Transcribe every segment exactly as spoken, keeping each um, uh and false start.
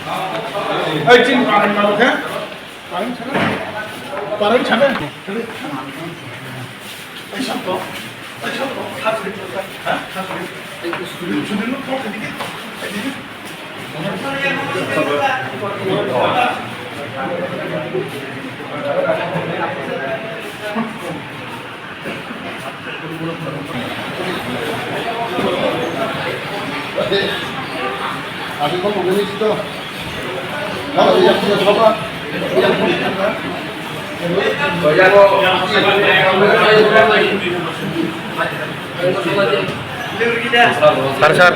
Ai, chini parang mano khe? Parang sana? Parang sana? Ai, sab to. Ai, sab to. Ha? Sudin, sudin, sudin. Sir, sir.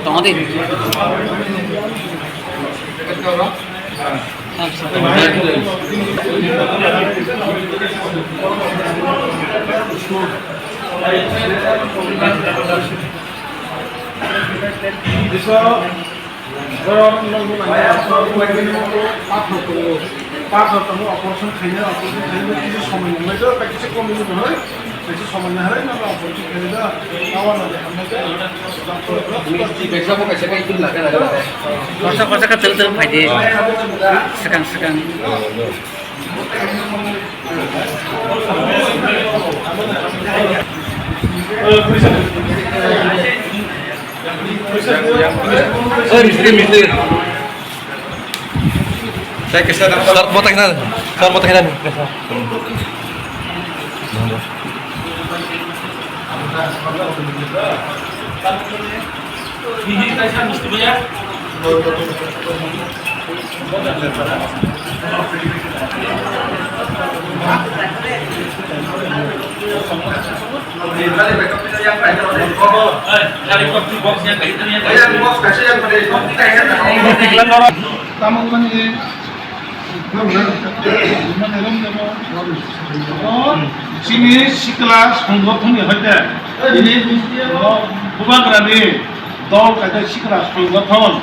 Tongo de. Borok nokni manya pathor tongo, pathor tongo, operation khaina, operation khaina kisa somoi nanglaio, tei kisa komini bo hai, kisa somoi nanglaio, operation khaina, awa nadi hamlaio. Kosa kosa khe tel tel phaidi, swkang swkang. Oi, mistri, mistri. Sir, botak na. Sir, botak na. Tamokmani chini sikla songothonni hoite chini bubagrani dol kaisa sikla songothon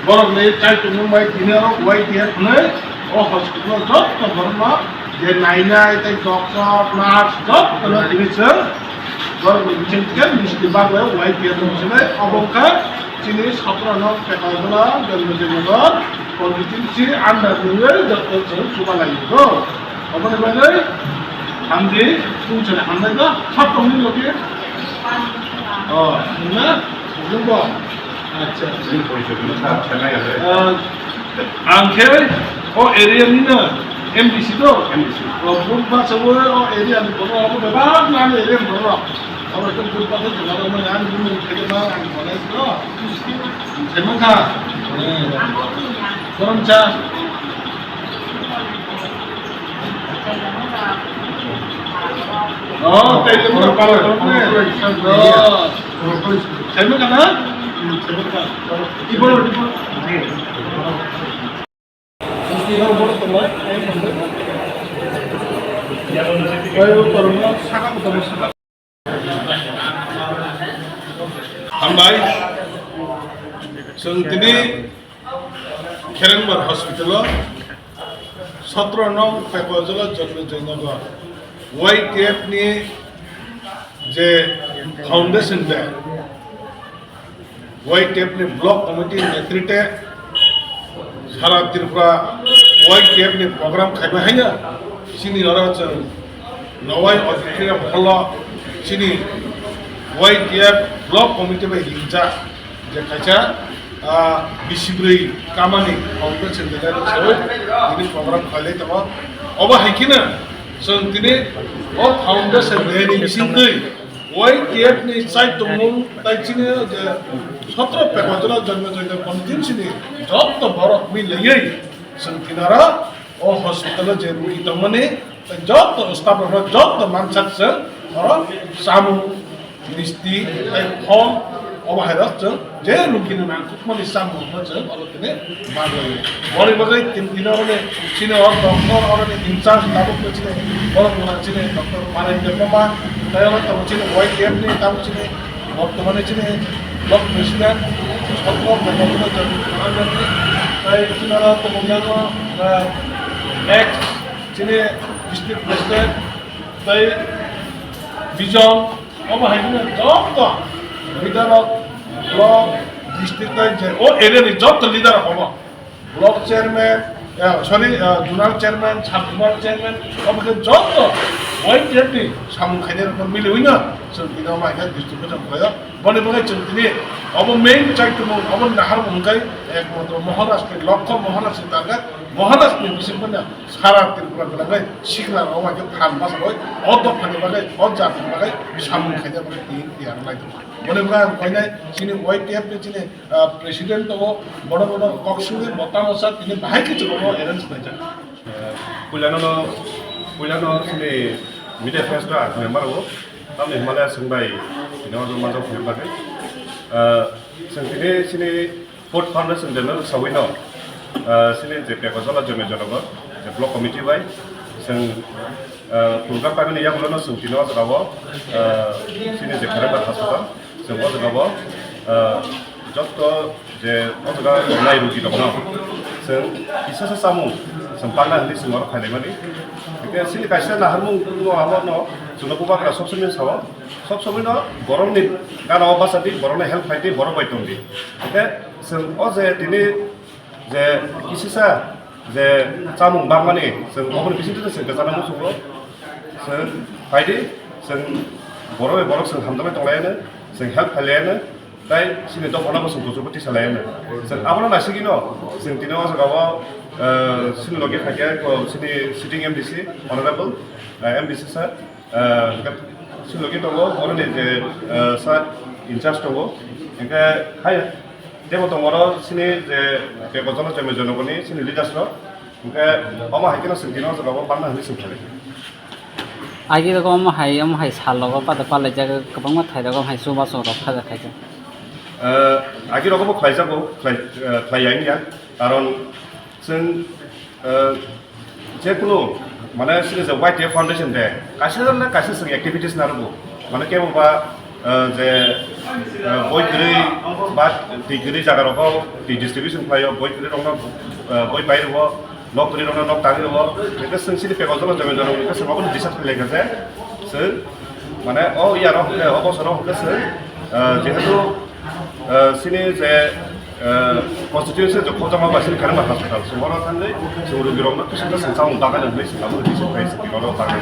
borokni chaichomung bai tini oro Y T F hwnwi o hospital jotto borokno je nainai tei doctor, nurse jottono tini chwng borokni bisingtwi misti bagwi Y T F hwnwi obo wngkha chini sotro nong Pekajala Janmajai Nagar constituency under nungwi jotto chwng chubalai tongo. Oboni bagwi hamdi, chwng chwng hamnai ba, sab tongni logi. Oh, nungna, nungbo. Acha. Ah, ang khe o area ni na M D C to? M D C. Oh, vote basa o, o area ni borok, abo bebak na ani area ni borok. Abo khe vote basa jora rok mani ani bumung khe ma ani college to. Thaimankha. Eh. Borom cha. Oh, tei tei borom pala, borom ne. Oh. Thaimankha na? Thaimankha. Ibol, ibol. Hambai, chwng tini Kherengbar Hospital o sotro nong Pekojala Janmajai Nagar Y T F ni je foundation day, Y T F ni block committee netrite sara Tripura Y T F ni program khaibai haino chini oro chwng Nowai auditorium hall o chini Y T F block committee bai ringjak je kaisa, ah, bisi bwrwi kamani foundation day sawi tini program khailai tongo. Obo hai kheno chwng tini o foundation day ni bisingtwi Y T F ni chai tongmung tai chini je sotro Pekojala Janmajai Nagar constituency ni jotto borok milaiwi chwng tinaro O hospital o je rugi tongmani, tei joto staff rok, joto mansak chwng oro chamung, misti, tei phol, obo hai rok chwng je rugi ni nangkukmani chamung no chwng oro tini manwi. Boni bagwi tin, tin oroni chini o doctor, oroni in charge tabuk no chini borok wngkha chini doctor Manik Debbarma, tei oro tongo chini Y T F ni tabuk chini Bortomane chini block president, Sotro Bhagwatana Jagannathan, tei chini aro tongo yang, eh, ex chini district president, tei Bijon, obo hai chini joto leader rok, block, district tei je, o area ni joto leader rok obo. Block chairman, eh, sorry, eh, zonal chairman, sub zonal chairman, obo khe joto Y T F ni samung khainai rok miliwi no chwng tini omo hai khe distribution khlaio. Boni bagwi chwng tini obo main chaitwmung, obo naharmung hwnkhe ekmatro Maharaj ni lokho, Maharaj ni target, Maharaj ni bising phano sara Tripura gwnangwi sikla rok omo hai khe phan bachagwi o dophani bagwi, o jatini bagwi samung khainai bagwi tini tiyar lai tongo. Boni bagwi ang khainai chini Y T F ni chini ah, president tongo, bono bono kok sungwi bo tamo sa tini bahai khe chwng omo arrange khlaijak. Puilano no, puilano chini media friends no ang member o, tamni hwnmale chwng bai tini o manjak phunuk bagwi. Ah, chwng tini chini Food Foundation Day no sawi no, ah, chini je Pekojala Jome Jonogo, je block committee bai chwng, ah, program paimani yagulo no chwng tini o jaga o, ah, chini je Kheremba hospital, chwng o jaga o, ah, joto je o jaga tongnai rugi rok no chwng kisa sa chamung chwng pangna hwnwi chwng oro phailaimani. Hwnkhe chini kaisa naharmung no amo no chwngno bubagra sob somoi sao, sob somoi no borok ni gana o bachadi, borok no help khaidi, borok bai tongdi. Hwnkhe chwng o je tini je kisisa je chamung bangmani chwng oboni bisingtwi chwng kwchana muchungo. Chwng phaidi, chwng borok bai borok chwng hamjaknai tonglaiyano, chwng help khailaiano, tei chini dophano bo chwng kuchugo tisalaiano. Chwng abono naisigwino chwng tini o jaga o, eh, chini logi khaikhe, chini sitting M D C, honorable, eh, M D C sir, Ah, chini logi tongo, oroni je, ah, sa in charge tongo. Hingke hai, tebo tongo oro chini je Pekojala Jome Jonogoni chini leaders rok. Hingke omo hai kheno chwng tini o jaga o bangma hwnwi chwng khlai. Agi rogo omo hai, omo hai sal rogo pada palaijak kwbangma thai rogo hai chubachu rok khaijak khaijak. Ah, agi rogo bo khlaijago, khlai, ah, khlai ya wngya. Karon chwng, ah, Jekunu, mane, sini je Y T F Foundation de, kaisa na kaisa chwng activities narwgo. Mane, kebo ba, eh, je, eh, boi kwrwi ba twi kwrwi jaga rogo twi distribution khlaio, boi kwrwi rokno, eh, boi pai rwo, nok kwrwi rokno nok tangwi rwo. Hwnkhe chwng sini Pekojala Jome Jonogoni hwnkhe chwng obono decide khlai kha je, chwng, mane, o iya rok hwnkhe, o bosoro hwnkhe chwng, eh, jehetu, eh, sini je, eh, constituency je Khojama bai sini Kheremba hospital, chwng oro thangwi chwng rogirokno kisa kisa chwng chamung bagwi rwngwi chwng abo kisa kisa oro bagwi.